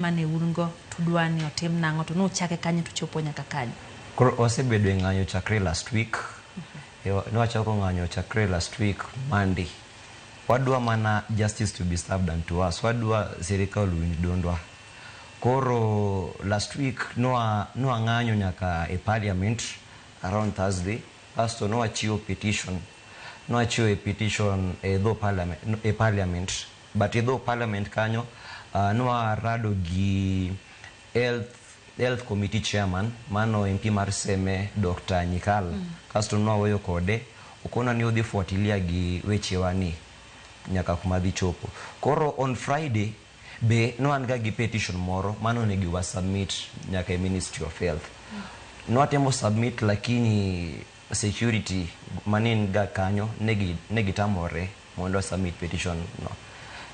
Mane un go tudwa ni otim nang'o to nuchake kanyo tuchopo nyaka kanyo? Koro wasebedo e ng'anyo chakre last week. Ne wachako ng'anyo chakre last week Monday. Wadwa mana justice to be served unto us. Wadwa sirikal owinj duondwa. Koro last week nwa ng'anyo nyaka e parliament around Thursday. Kasto nwachiwo petition. Nwachiwo e petition e dho parliament, e parliament. But e dho parliament kanyo nwarado gi health committee chairman, mano MP mar Seme, Dr. Nyikal. Kasto nwawuoyo kode, okona ni odhi fuatilia gi wechewa ni nyaka kuma dhi chopo. Koro on Friday be nwan ga gi petition moro mano onego wa submit nyaka e Ministry of Health. Nwatemo submit, lakini security manin ga kanyo negi tamore mondo wa submit petition no.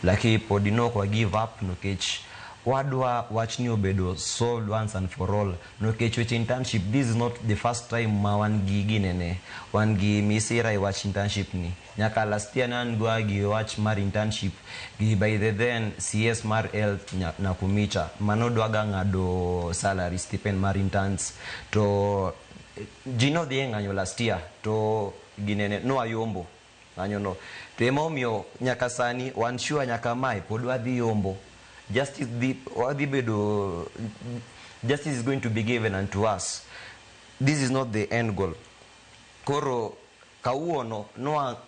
Lakini podi nok wa give up, nikech wadwa wach ni obedo solved once and for all, nikech weche internship, this is not the first time ma wan gi ginene, wan gi misira e wach internship ni. Nyaka last year ne wan go gi wach mar internship gi by the then CS mar health, Nakumicha, mano dwaga ng'ado salary stipend mar interns, to ji nodhi e ng'anyo last year to ginene nwayombo ng'anyo no. To ema omiyo nyaka sani wan sure nyaka mae pod wadhi yombo. Justice dhi, wadhi bedo, justice is going to be given unto us. This is not the end goal. Koro kawuono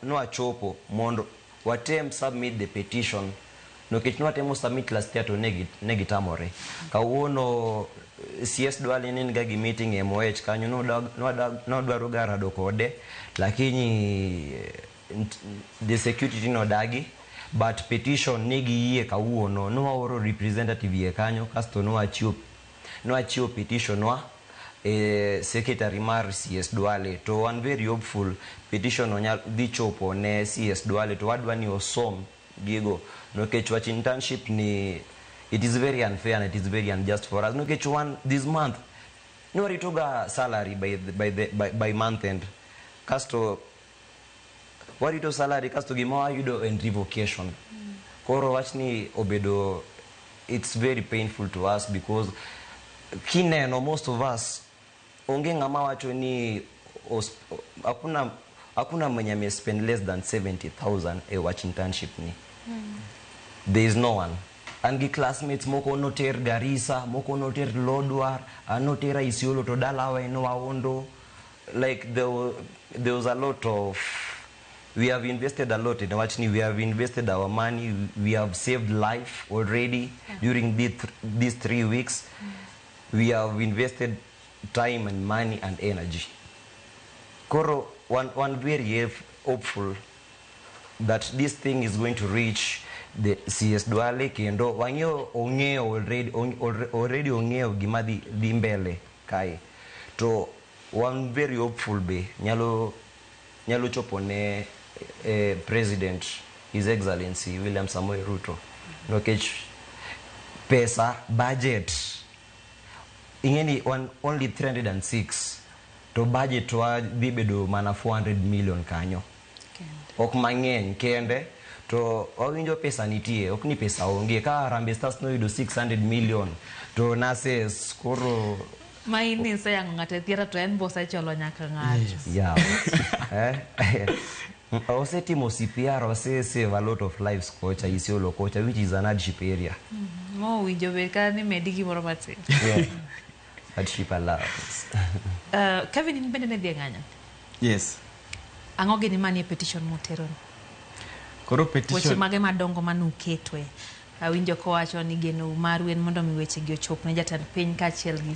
nwachopo mondo watem submit the petition, nikech nwatemo submit last year to negi tamore. Kawuono CS Duale ne niga gi meeting e MOH kanyo, nodwaro ga rado kode, lakini the security nodagi, but petition negi yie. Kawuono nwaoro representative iye kanyo, kasto nwachiwo petition wa e secretary mar CS Duale, to wan very hopeful petition no nyal dhi chopo ne CS Duale, to wadwa ni osom gigo, nikech wach internship ni, it is very unfair and it is very unjust for us, nikech wan this month nwarito ga salary by month end, kasto warito salary, kasto gima wayudo en revocation. Koro wachni obedo, it's very painful to us, because kineno most of us, onge ng'ama wacho ni hakuna mwenye amespend less than 70,000 e wach internship ni. There is no one. An gi classmates moko noter Garissa, moko noter Lodwar, an notera Isiolo, to dalawa en Waondo. Like there was a lot of, we have invested a lot in wachni. We have invested our money, we have saved life already. During these 3 weeks we have invested time and money and energy. Koro one very hopeful that this thing is going to reach the CS Duale, kendo wang'eyo ong'eyo already, already ong'eyo gima dhi mbele kae, to wan very hopeful be nyalo chopo ne president, His Excellency William Samoei Ruto, nikech pesa budget ing'eni wan only 306, to budget wa dhi bedo mana 400 million kanyo. Ok mang'eny kende, to wawinjo pesa nitie, ok ni pesa onge. Ka Harambee Stars noyudo 600 million, to nurses koro Ma in iseyango ng'ato e theatre, to en bo osecholo nyaka ng'ato. Yeah. Osetimo CPR, ose save a lot of lives kocha Isiolo kocha, which is an hardship area. Mo owinjo bed kata ni medi gimoro matin. Yeah. Hardship allowance. Kevin, in bende ne dhi e ng'anyo? Yes. Ang'o gini manie petition moteroni? Koro weche petition mage madongo manuketoe? Awinjo kowacho ni geno maru en mondo mi wechegi ochop ne jatend piny kaachiel gi